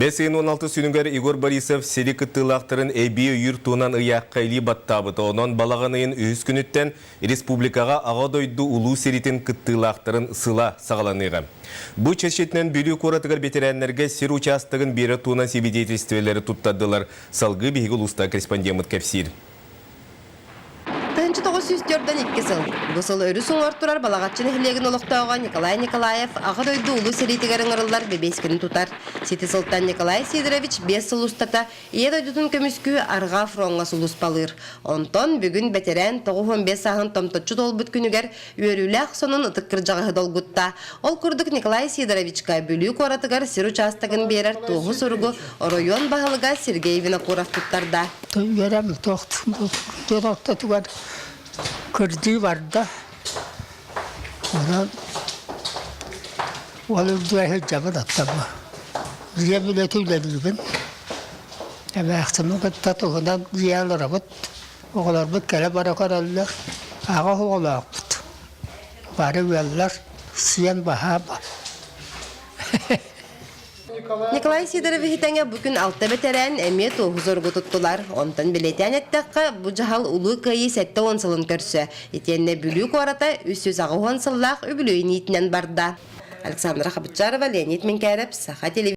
Бэс ыйын 16 сүнүгэр Егор Борисов сири кыттыылаахтарын эбии өйүүр туһунан ыйаахха илии баттаабыта. Онон балаҕан ыйын үһүс күнүттэн республикаҕа Аҕа дойду улуу сиритин кыттыылаахтарын сыла саҕаланыаҕа. Бу чэрчитинэн Бүлүү куоратыгар бэтэрээннэргэ сир учаастагын биэрэр туһунан сибидиэтилистибэлэри туттардылар. Салгыы биһиги улуустаах корреспондеммыт кэпсиир. 1942 сыл. Бу сыл өрүс уҥуор турар Балаҕаччы нэһилиэгин олохтооҕо Николай Николаев Аҕа дойду Улуу сэриитигэр ыҥырыллар бэбиэскэни тутар. Сити сылтан Николай Сидорович биэс сыл устата Ийэ дойдутун көмүскүү Арҕаа фроҥҥа сулууспалыыр. Онтон бүгүн бэтэрээн 95 сааһын томточчу туолбут күнүгэр үөрүүлээх сонун ытык кырдьаҕаһы долгутта. Ол курдук Николай Сидоровичка Бүлүү куоратыгар сир учаастагын биэрэр туоһу суругу оройуон баһылыга Сергей Винокуров туттарда. Үөрэм туох дьон ортотугар кырдьыы барда. Онон ол үрдүгэр сылдьабын оттон дьиэм үлэтэ үлэлиибин. Эмээхсиммин кытта туһунан дьиэ олоробут. Оҕолорбут кэлэ-бара көрөллөр. Аҕа оҕолоохпут. Бары ыаллар сиэн баһаам. Николай Сидоровиһы тэҥэ бу күн алта бэтэрээн эмиэ туоһу соругу туттулар. Онтон бэлиэтээн эттэххэ, бу дьаһал Улуу Кыайыы 70 сылын көрсө. Итиэннэ Бүлүү куората 380 сыллаах үбүлүөйүн иитинэн барда. Александра Хабычарова, Леонид Минкээрэп, Саха телевидениетэ.